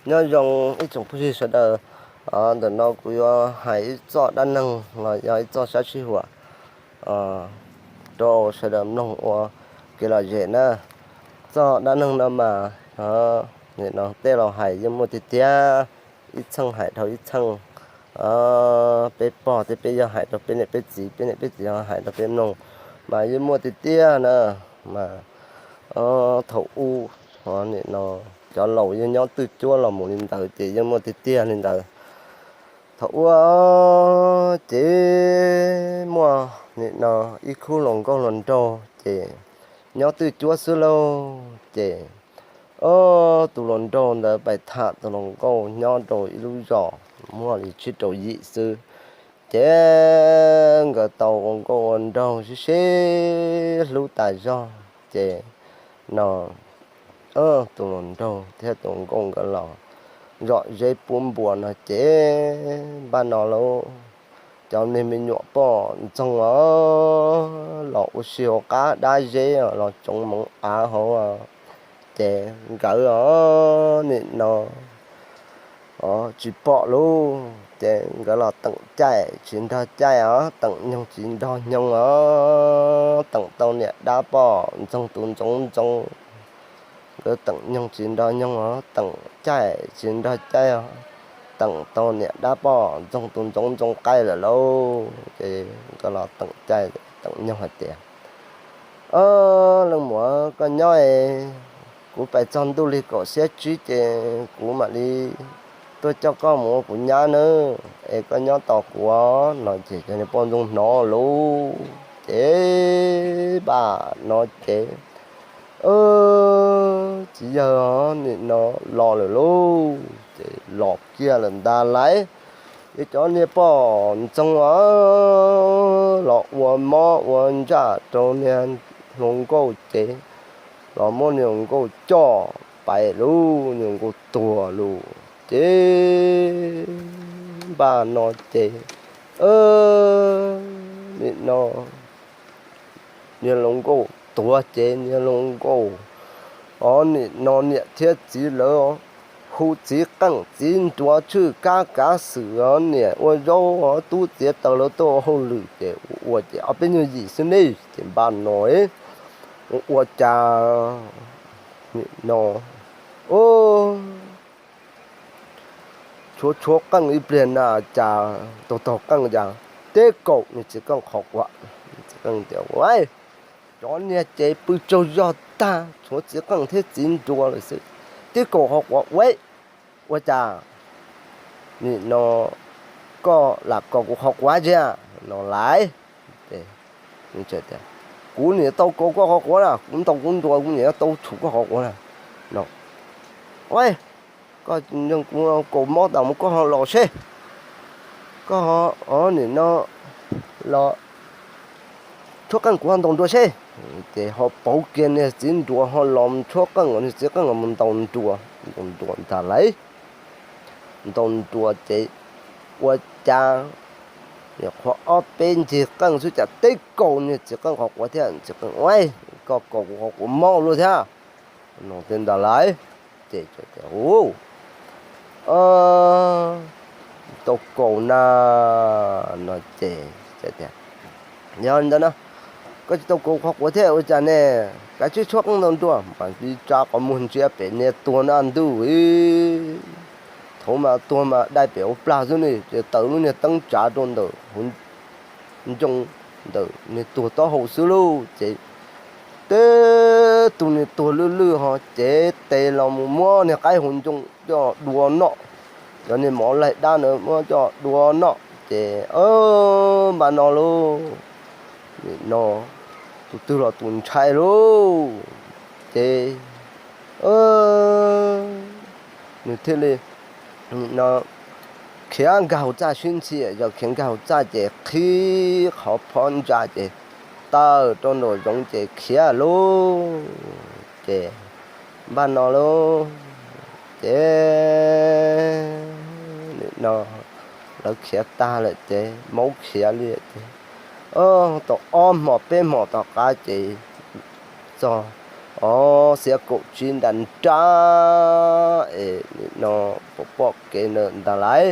Nyob zoo ib tsoom phooj ywg sawv daws, ntawm no kuv yuav hais ib txoj dab neeg los yog ib txoj sab sib huam rau sawv daws mloog ua kev lom zem na. Txoj dab neeg no mas, nim no tej laus hais yeej muaj tiag tiag, ib txheej hais dhau ib txheej. Peb pog thiab peb yawg hais rau peb niam peb txiv, peb niam peb txiv ho hais rau peb mloog, mas yeej muaj tiag tiag na. Mas thaum ub, nim no cov laus yeej nyob twj cuab los mus li ntawd ces yeej muaj tiag tiag li ntawd. Thaum ub ces muaj nim no ib khub hluas nkauj hluas nraug ces nyob twj cuab xwb lauj. Ces tus hluas nraug ntawd pais tham tus hluas nkauj nyob rau ib lub zos muaj li tsib rau yim xwb. Ces nkawd tau ua nkauj ua nraug sib sib hlub tas zog ces no tus hluas nraug thiab tus nkauj nkawd los zom zeb pub npua no ces npaj no lauj, cov niag me nyuam poj ntxoog os los ua si hauv qab dab zeb los tsoov moov av hauv ces nkawd os nim no tsis pom lauj, ces nkawd los teem caij tsis nrog caij os, teem nyoog tsis nrog nyoog os, teem tau niam dab poj ntxoog tus ntxoov ntxoo. Nkawd teem nyoog tsis nrog nyoog os, teem caij tsis nrog caij os, teem tau niam dab poj ntxoog tus ntxoov ntxoo qaij lawm lauj. Ces nkawd los teem caij teem nyoog hais tias, Leej muam, koj nyob es kuv pais txog ntuj li kaum xiab tsib ces kuv mam li tuaj coj koj mus ua kuv nyab nawb, es koj nyob tos kuv os no. Ces cov niag poj ntxoog hnov lauj, ces npaj no ces txiv yawg nim no los lawm lauj, ces los kiag lawm ntag lauj. Ces cov niag poj ntxoog os los ua mob ua ntsaj rau niag hluas nkauj ces los muab niag hluas nkauj coj pais lauj, niag hluas nkauj tuag lauj. Ces npaj no ces nim no niag hluas nkauj tuag ces niag hluas nkauj os nim no niam thiab txiv lawv hu txiv qeej txiv nruas tshwj kab kav xwm os, niam ua zaub os tub txiav taws lawv tuaj ua hauj lwm ces ua ua ces ob peb nyuag yim xwb ne. Ces npaj no ua ua cas nim no tshuav tshuav qeej ib pliag na cas taug taug qeej cas teb kaum niag txiv qeej qhov quav. Txiv qeej tias, Ua, cov niag ces pw tsaug zog tag tshuav txiv qeej thiab txiv nruas lawm xwb, teb kaum qhov quav ua, ua cas nim no koj lam kaus kuv qhov quav thiab no lauj? Kuv niam tau kaus koj qhov quav na, kuv ntaus kuv nruas kuv niam tau tshum koj qhov quav na no. Koj, kuv kaus mob tas mus koj ho los seb, koj ho nim no los tshuab qeej kuv ho ntaus nruas seb. Ces ho pauv kiag niag txiv nruas ho los tshuab qeej, niag txiv qeej los ntaus nruas, ntaus nruas ntag lauj. Ntaus nruas ces ua cas qhuav ob peb ncig qeej xwb cas teb kaus niag txiv qeej qhov quav thiab. Txiv qeej, Ua, koj kaus kuv qhov quav mob luaj thiab no tej ntag lauj. Ces tau kaus na no ces, Yog li ntawd no koj tsis tau kaus qhov quav thiab ua cas ne? Kav tsij tshuab qeej ntaus nruas mas tib tsa qhov muag ntsia pem niag tuag na ntuj, thaum mas tuag mas dai pem hauv plag xwb ne, ces taws lub niag teeb tsav rau ntawm hauv ncoo ntawm niag tuag taub hau xwb lauj. Ces teb tus niag tuag lwj lwj ho cev tes los mus muab niag qaib hauv ncoo coj dua noj, cov niag mov laig dab na muab coj dua noj ces npaj no lauj, nim no tus twg los tus ntshai lauj. Ces nws thiaj li nim no khiav nkag hauv txaj sib ntxhi, yog khiav nkag hauv txaj ces qhib qhov phob ntsa ces tawm rau nraum zoov ces khiav lauj. Ces npaj no lauj, ces nim no lawv khiav tag lawm ces maub khiav li ces tau ob hmo peb hmo tom qab ces txog Os, xiab kaum tsib nram nrab es nim no pom pom kev ntawd ntag lauj.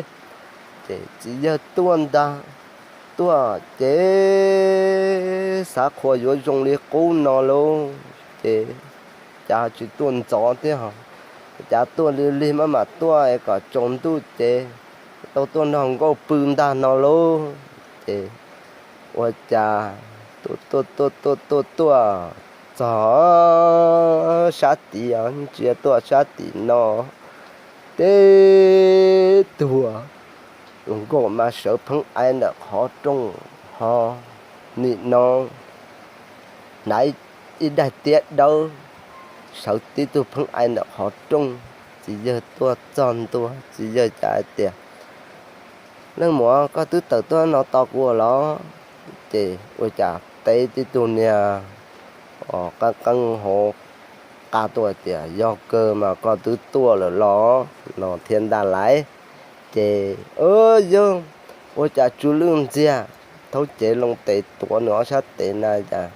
Ces txiv yawg tuaj ntag, tuaj ces xav qhuas yuav zoo li qub no lauj, ces cas tsis tuaj ntxov thiab ho, cas tuaj lig lig maj mam tuaj es kom tsaus ntuj ces tau tuaj nrog nkauj pw ntag no lauj. Ces ua cas tuaj tuaj tuaj tuaj tuaj tuaj txog sab tid, ntsia tuaj sab tim no, teb tuag, tus nkauj mas sawv pheeb aiv ntawm qhov rooj ho, nim no hnav ib daig tiab dawb, sawv tib tug pheeb aiv ntawm qhov rooj. Txiv yawg tuaj txog ntua, txiv yawg cas hais tias, Leej muam, koj twb tawm tuaj no tos kuv los? Ces ua cas teb tib tug niag qeeb qeeb hauv qab tuaj tias, Yog kawg mas koj twb tuaj lawm los? No thiab ntag lauj. Ces, Yog, ua cas tsw lwj ntxiag, thaub cev loo tes tuav nws ob sab tes na cas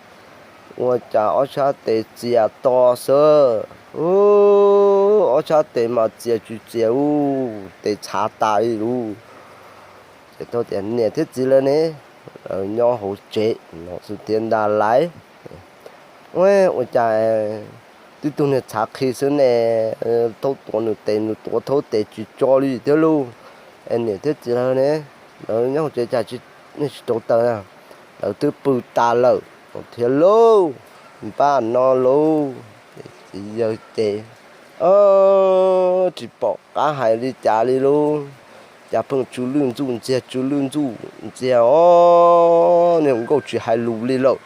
ua cas ob sab tes txias to xwb. Ob sab tes mas txias tsis txias ub, tes txhav tas li lub. Ces tau tias, Niam thiab txiv lawv ne? Lawv nyob hauv tsev no xwb thiab ntag lauj. Ua cas tib tug niag txhav qhi xwb ne, thaub tuav nws tes nws tuav thaub tes tsis tso li thiab lauj. Es niam thiab txiv lawv ne? Lawv nyob hauv tsev cas nej tsis rauv taws na? Lawv twb pw tas lawm thiab lauj. Npaj no lauj, txiv yawg ces tsis pom qab hais li cas li lauj. Cas pheej tsw lwj ntxuj ntxiag tsw lwj ntxuj ntxiag os, niag nkauj tsis hais lus li lawm,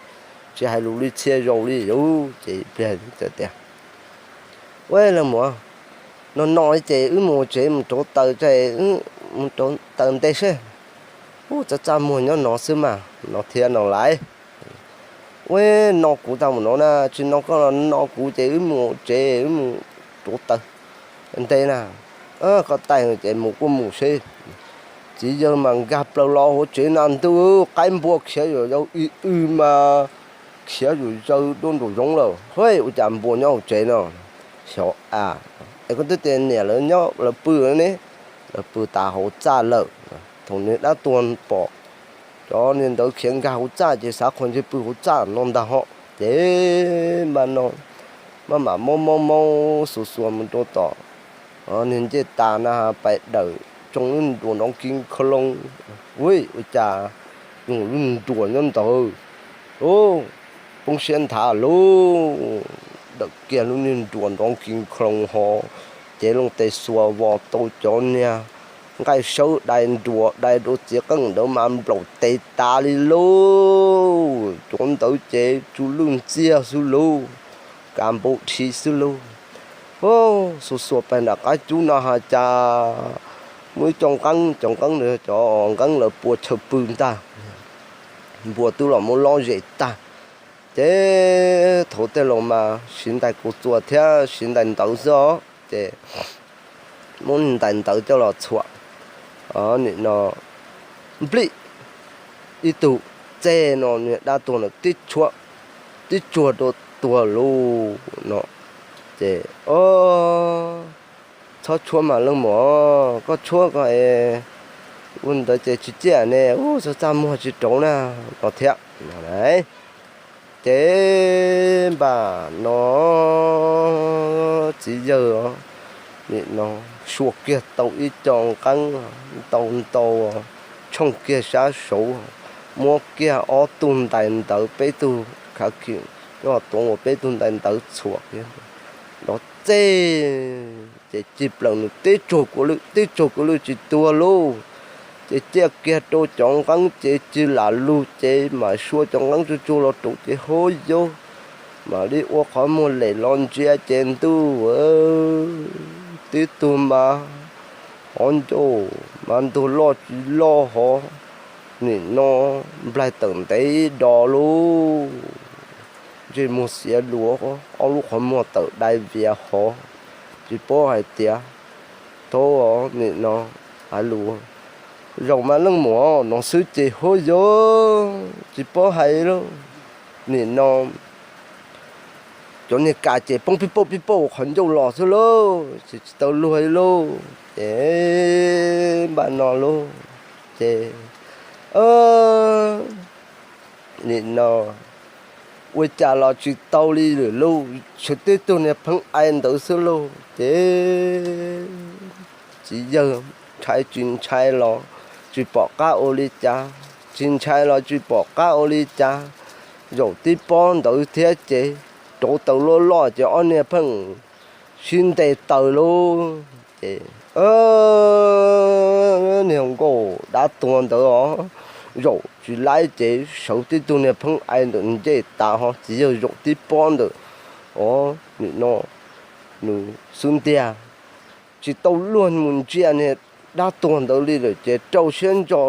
tsis hais lus li txhia zaus li. Ces pliag tias, Ua leej muam, no no ces wb mus tsev mus rauv taws, mus rauv taws nte seb. Ub, txaj txaj muag nyob no xwb mas, no thiab no lauj. Ua, no kuv tau mus no na, tsis no koj los no kuv ces wb mus tsev wb mus rauv taws nte na. Koj taij ces mus kuj mus seb. Txiv yawg mas nkag plaws los hauv tsev na ntuj, qaib npua khiav yuam yau ib w mas khiav yuam yau duab nraum zoov lawm. Ua cas npua nyob hauv tsev no? Xyov a, es koj twb tias niam lawv nyob lawv pw ne, lawv pw tas hauv txaj lawm. Thaum niag dab tuag pom cov niag ntawd khiav nkag hauv txaj ces xav qhuas ntsej pw hauv txaj no ntag ho. Ces npaj no maj mam maub maub maub xuas xuas mus rau tom niag ncej tas na pais dawm tsoo lub nruas nrov kiv kho loo. Ua cas zoo lub nruas nyob ntawd, poob siab nthav lauj. Dawm kiag lub niag nruas nrov kiv kho loo ho, cev loo tes xuas vos tau cov niag nqaij sawb dai nruas dai rau txiv qeej ntawd mas nplaum tes tas li lauj. Cov ntawd ces tsw lwj ntxiag xwb lauj, kav npau dhi xwb lauj. Xuas xuas pais nram qab cub no has cas muaj ib co nqeeb, cov nqeeb ntawd cov nqeeb lawv pua chaw pw ntag, npua twb los muab lob zes tag. Ces thaum tej laus mas siv ntais kaus txuas thiab siv ntais ntawv xwb os, ces muab ntais ntawv coj los txhuam, nim no nplij ib tug txej no niag dab tuag no tib tshuab, tib tsuag rau tuag lauj no. Ces txhob tshuab mas leej muam, koj tshuab ko ua ntawd ces tsis ciaj ne, ub txaj txaj muag tsis rauv na no thiab. Ces npaj no txiv yawg nim no sua kiag tau ib co nqeeb ntau ntau, tshooj kiag sab saud, muab kiag ob tug ntais ntawv peb tug khav kis, tuav ua peb tug ntais ntawv txhuam kiag nrov txej, ces cig plaws nws tib tsuag kua lwj, tib tsuag kua lwj tsis tuag lauj. Ces ciaj kiag rau cov nqeeb ces cig lam lug ces mam sua cov nqeeb tsuag tsuag los rau ces hub yub, mam li ua qhov muag lem los ntsia ces ntuj, tib tug mas hov ncauj mas ntug loj tsis loj hov, nim no nplaig tawm ntev ib do lauj. Ntsej muag xiav luas, ob lub qhov muag tawm dai vias hov, tsis paub hais tias, thaub nim no hais lus zaum mas leej muam no xwb ces hub yub tsis paub hais lauj. Nim no cov niag kas ces poob pib pauj pib pauj qhov ncauj los xwb lauj, tsis tau luag li lauj. Ces npaj no lauj, ces nim no ua cas los tsis tau li lawm lauj, tshuav tib tug niag pheej ai ntawd xwb lauj. Ces txiv yawg ntshai tsis ntshai los tsis pom qab ua li cas, tsis ntshai los tsis pom qab ua li cas. Zaum tib pob ntawd thiab ces rauv taws loj loj ces ob niag pheej sib ntes taws lauj. Ces niag nkauj dab tuag ntawd os, zaum tsis laib ces sawv tib tug niag pheej ai ntawm ncej tas ho txiv yawg zaum tib pob ntawm os nim no nws xub ntiag. Tsis tau luag mus ntsia niag dab tuag ntawd li lawm ces rau siab ntso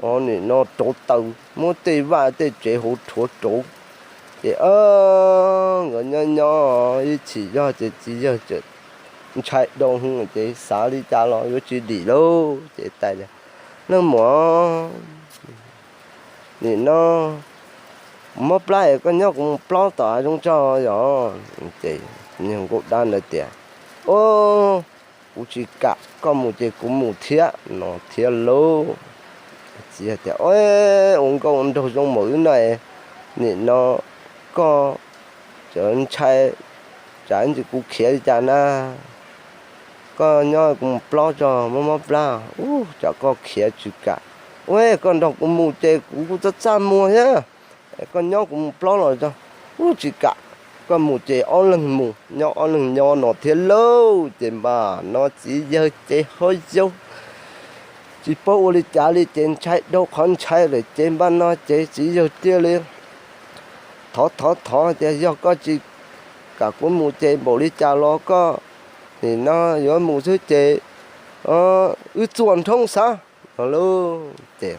os nim no rauv taws muab tej vaj tej tsev hauv rhuav rauv. Ces nkawd nyob nyob ib chim zog ces txiv yawg txawm ntshai dhau hwv ces xav li cas los yuav tsis dim lauj ces tais tias, Leej muam, nim no mob plab es koj nyob kuv mus plob tom hav zoov tso yom. Ces niag nkauj dab ntawd tias, Au, kuv tsis kam, koj mus ces kuv mus thiab no thiab lauj. Txiv tias, Ua nkauj nraug zoo mus wb no, nim no koj cov ntshai tsam ntsis kuv khiav li cas na. Koj nyob kuv mus plob tso, mob mob plab, ub, tsam koj khiav tsis kam. Ua koj nrog kuv mus ces kuv kuj txaj txaj muag thiab. Koj nyob kuv mus plob los tso, ub, tsis kam. Koj mus ces ob leeg mus, nyob ob leeg nyob no thiab lauj. Ces npaj no txiv yawg ces ho yau tsis paub ua li cas li ces ntshai dhau qhov ntshai lawm ces npaj no ces txiv yawg thiaj li thov thov thov tias, Yog koj tsis kam kuv mus ces npaum li cas los koj nim no yuav mus xwb ces wb txuas nrhoob xav no lauj. Ces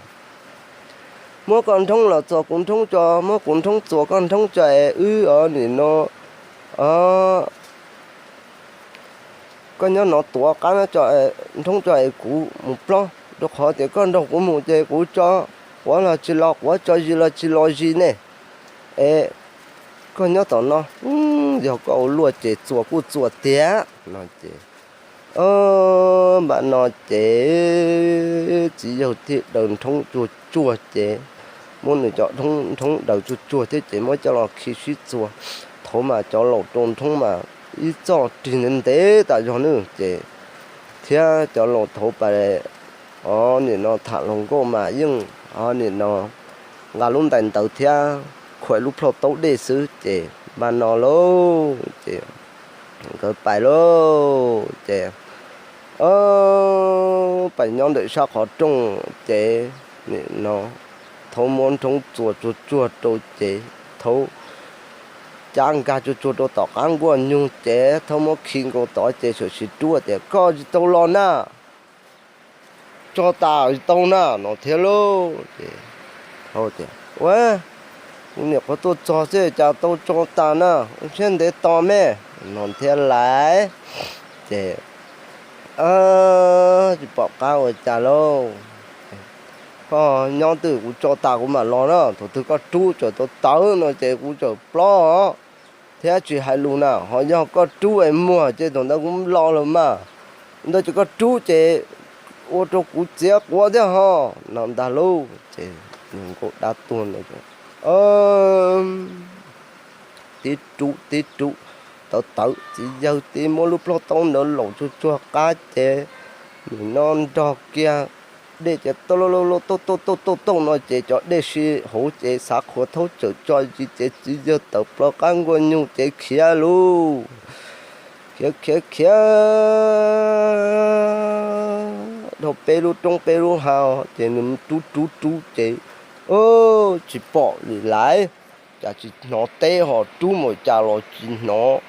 muab koj nrhoob los txuas kuv nrhoob tso, muab kuv nrhoob txuas koj nrhoob tso es wb os nim no koj nyob no tuav qab nrhoob tso es kuv mus plob, rau qhov tias koj nrog kuv mus ces kuv tso quav los tsis los quav, tso zis los tsis los zis ne. Es koj nyob tom no, yog koj ua luaj ces txuas kuj txuas tiag no ces npaj no ces txiv yawg thiaj daws nrhoob tsuag tsuag ces muab nws cov nrhoob daws tsuag tsuag thiab ces muab coj los khi sib txuas. Thaum mas cov laus rau nrhoob mas ib txoj rig ntev ntev tas zog ne ces thiab cov laus thaum pas os nim no tham hluas nkauj mas yeej os nim no nqa lub ntais ntawd thiab khuam lub plhaub taub dej xwb ces npaj no lauj ces nkawd pais lauj ces pais nyob ntawm sab qhov rooj ces nim no thaum muab nrhoob txuas tsuag tsuag rau ces thaum cab nkag tsuag tsuag rau tom qab nkuaj nyug ces thaum muab khi nkaus tod ces sawm sis rub tias, Koj tsis tau los na, tso tas tsis tau na no thiab lauj. Ces tias, Ua, kuv nyuam qhuav tuaj txog xwb cas tau tso tas na, ua siab ntev tos me no thiab lauj. Ces tsis pom qab ua cas lauj, koj nyob twj kuv tso tas kuv mam los na, thaum twg koj rub txawm tau tawv no ces kuv txawm plob thiab tsis hais lus na, ho yog koj rub es muag ces thaum ntawd kuv los lawm mas. Ntawd ces koj rub ces ua rau kuv txiav quav thiab ho no ntag lauj. Ces nws nkauj dab tuag ntawd tib rub tib rub tawv tawv, txiv yawg tib muab lub plhaub taub ntawd laus tsuag tsuag qab ces nim no nrog kiag dej ces tauj tauj tauj tauj no ces cov dej si hauv ces xav qhuav thaub txawm tso zis ces txiv yawg tawm plaws qab nkuaj nyug ces khiav lauj. Khiav khiav khiav dhau peb lub roob peb lub hav ces nws rub rub rub ces tsis pom li lawm. Cas tsis hnov teb ho rub mus cas los tsis hnov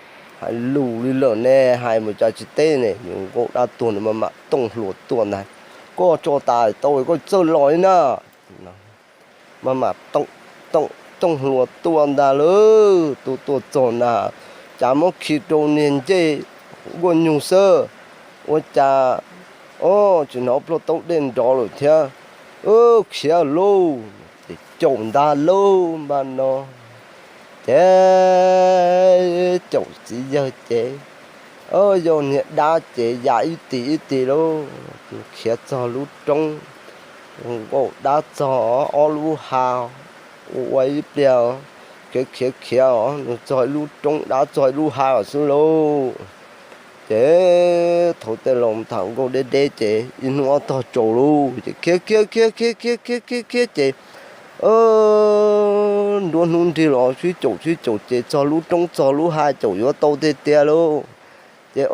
hais lus li lawm ne, hais mus cas tsis teb ne. Nws nkauj dab tuag nws maj mam tooj hlua tuaj ntag. Koj tso tas tau koj txawj los li na. Maj mam tooj hlua tuaj ntag lauj. Tuaj tuaj txog na, cas muab khi rau niag ncej nkuaj nyug xwb, ua cas tsis hnov plhaub taub dej nrov lawm thiab. Khiav lauj, ces caum ntag lauj npaj no. Ces caum txiv yawg ces, o, yau niag dab ces ya ib tis ib tis lauj, khiav txog lub roob, nkaum dab txog ob lub hav, ua ib pliag khiav khiav khiav os, nws txog ib lub roob dab txog ib lub hav xwb lauj. Ces thaum tej laus tham nkauj deb deb ces ib hnub ob tog tsaus lauj, ces khiav khiav khiav khiav khiav khiav khiav khiav ces nruab hnub nrig los sib caum sib caum ces txog lub roob txog lub hav caum yuav tau tiag tiag lauj. Ces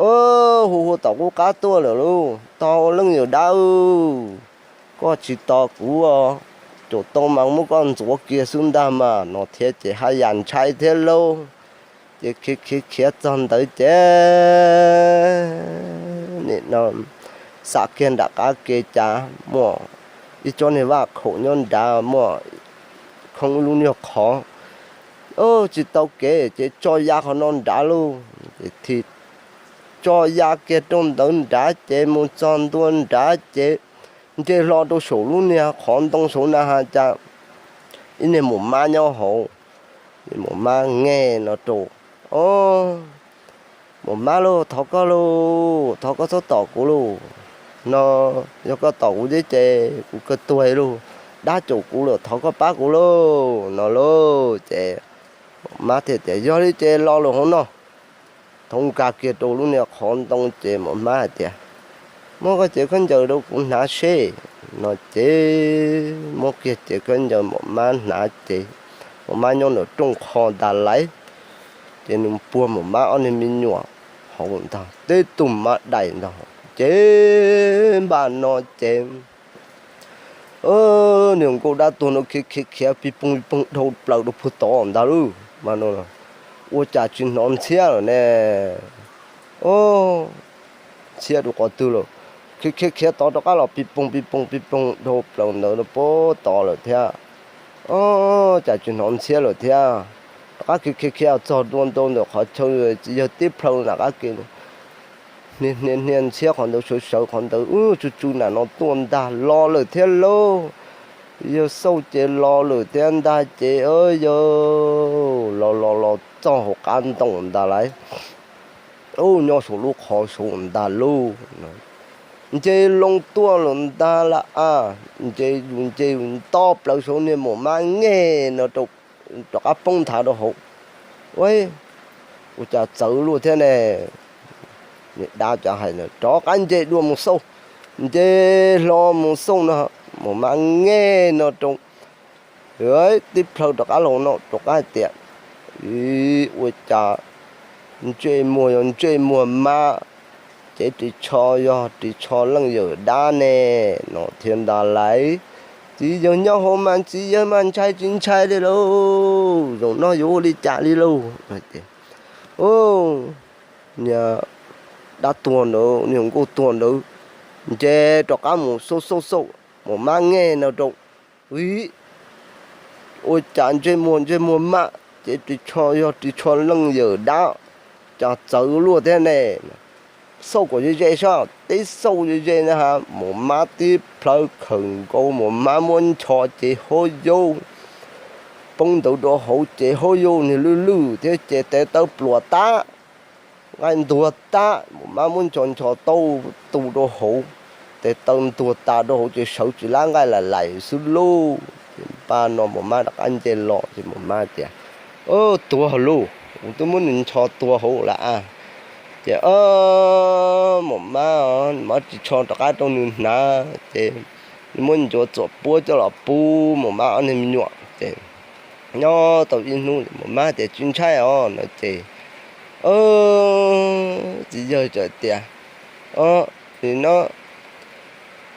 hu hu tom qub qab tuaj lawm lauj, tos leej yawm dab, koj tsis tos kuv, caum tau mas muab koj ntxuav kiag xwb ntag mas no thiab ces haj yam ntshai thiab lauj. Ces khiav khiav khiav txog ntawd ces nim no xam kiag nram qab ke cas muaj ib tsob niag vaj khaum nyob nrad, muaj khoob ib lub nyuag qhov, tsis tau kev ces tso ya qhov no nrad lauj. Ces tso ya kiag rau ntawd nrad ces mus txog ntua nrad ces nce hlo rau saum lub niag qhov ntoo saud na has cas ib niag maum mab nyob hauv. Maum mab nge no rau, o, maum mab lauj, thov koj lauj, thov koj txhob tom kuv lauj, no yog koj tom kuv thiab ces kuv kawg tuag lauj, dab caum kuv lawm, thov koj pab kuv lauj no lauj. Ces maum mab thiaj tias yog li ces los lawm hauv no. Thov nkag kiag rau lub niag qhov ntoo ces maum mab hais tias muab koj cev khaub ncaws rau kuv hnav seb no ces muab kiag cev khaub ncaws maum mab hnav ces maum mab nyob nram rooj qho ntag lauj. Ces nws puag maum mab ob niag me nyuam hauv ntag, tib tug mab dais ntag. Ces npaj no ces niag nkauj dab tuag no khiav khiav khiav pig poog pig poog dhau plaws rau puag tod ntag lauj. Mas no ua cas tsis hnov ntxhiab lawm ne? Ntxhiab rau qhov twg lawm? Khiav khiav khiav tod rov qab los pig poog pig poog pig poog dhau plaws ntawd rau puag tod lawm thiab. Cas tsis hnov ntxhiab lawm thiab. Rov qab khiav khiav khiav txog ntua ntawm qhov chaw txiv yawg tib plhaw nram qab ke, hnia hnia hnia ntxhiab qhov ntawd sawv sawv qhov ntawd, tsw tsw nram no tuaj ntag, los lawm thiab lauj. Yawg xauj ces los lawm thiab ntag ces yawg los los los txog hauv qab ntoo ntag lauj. Nyob saum lub qhov saud ntag lauj. Nce loo tuaj lawm ntag lauj, nce yus nce yus nto plaws saud niag maum mab nge no rov qab poob nthav rau hauv. Ua cas txawv luaj thiab ne? Niag dab cov hais rov qab nce dua mus xauj, nce hlo mus xauj no, maum mab nge no rau tib plhaw rov qab los no rov qab hais tias, ua cas ntsej muag yog ntsej muag mab, ces ris tsho yog ris tsho leej yawm dab ne no thiab ntag lauj. Txiv yawg nyob hauv mas txiv yawg mas ntshai tsis ntshai li lauj, zaum no yuav ua li cas li lauj? Niag dab tuag ntawd, niag nkauj tuag ntawd, nce rov qab mus xauj xauj xauj, maum mab nge no rau, ua cas ntsej muag ntsej muag mab, ces ris tsho yog ris tsho leej yawm dab, cas txawv luaj thiab ne? Xauj kom ze ze saib, tib xauj ze ze na ha, maum mab tib plhaw khawm nkaus, maum mab muab ncho ces hauv yau poob ntawd rau hauv ces hauv yau niag lwj lwj thiab ces tes taw pluas tag, nqaij ntuag tag, maum mab muab ncho ncho tau tu rau hauv, tes taw ntuag tas rau hauv ces sawv tsis lab nqaij lais lais xwb lauj. Ces npaj no maum mab rov qab nce los ces maum mab tias, Tuag lauj, kuv twb muab nws ncho tuag hauv lawm a. Ces maum mab, maum mab ris tsho rov qab rau nws hnav ces nws muab ncuav txuam puab coj los pub maum mab ob niag me nyuam ces nyob tau ib hnub maum mab tias, Tsis ntshai os no ces txiv yawg txawm tias, Nim no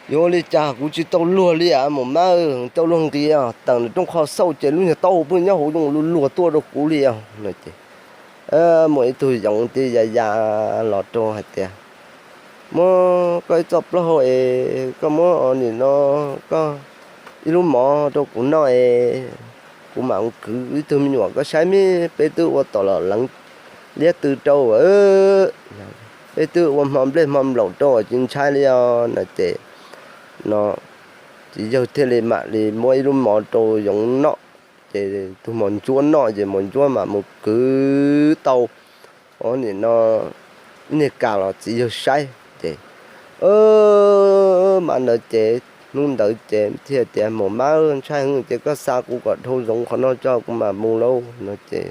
yuav ua li cas kuv tsis tau luag li as maum mab, tau luag nqis tawm nram rooj qho xauj ces lub niag taub hau pheej nyob hauv zoo luag luag tuaj rau kuv li os no ces muaj ib tug yoov thiaj ya ya los rau hais tias, Muab koj ib txoj plaub hau es koj muab nim no koj ib lub mov rau kuv noj es kuv mam kwv ib tug me nyuam koj saib me, peb twb ua tom los leev liab tw rau, peb twb ua hmo nplej hmo nplaum rau tsis ntshai li os no ces no txiv yawg thiaj li mam li muab ib lub mov rau yoov noj. ces tus mos ntsuab noj ces mos ntsuab mam mus kwv tau, o, nim no niag kas los txiv yawg saib ces, mas ntawd ces hnub ntawd ces thiaj tias, Maum mab, ntshai heev ces koj xa kuv kom dhau zoov qhov no tso kuv mam mus lauj, no ces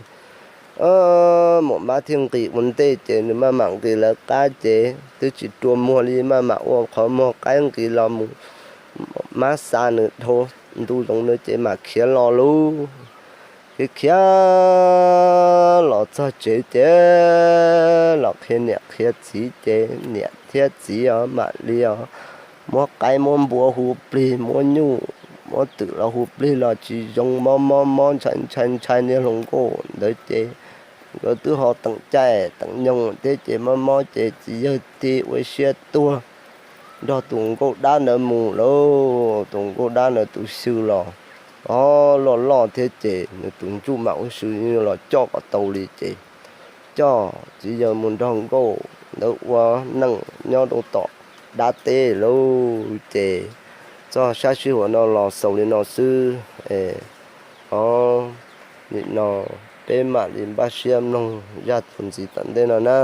maum mab thiaj nqis ua ntej ces nws maj mam nqis lawv qab ces twb tsis rua muag li, maj mam ua qhov muag qaib nqis los mus. Maum mab xa nws dhau ntu zoov ntawd ces mam khiav los lauj. Khiav khiav los txog tsev ces los qhia niam qhia txiv ces niam thiab txiv os mam li os muab qaib muab npua hu plig, muab nyuj muab twm los hu plig los tsis zoo, mob mob mob ntshai ntshai ntshai niag hluas nkauj ntawd ces nkawd twb ho teem caij teem nyoog thiab ces mob mob ces txiv yawg thiaj ua siab tuag nrog tus nkauj dab ntawd mus lauj. Tus nkauj dab ntawd tus xyw los, o, loj loj thiab ces nws tus ntsuj mam ua si los coj kom tau li ces coj txiv yawg mus nrog nkauj ntawd ua neej nyob rau tom dab teb lauj. Ces txog sab sij huam no los xaus li no xwb. O, nim no peb mam li npaj siab mloog zaj txuas ntxiv tom ntej no na.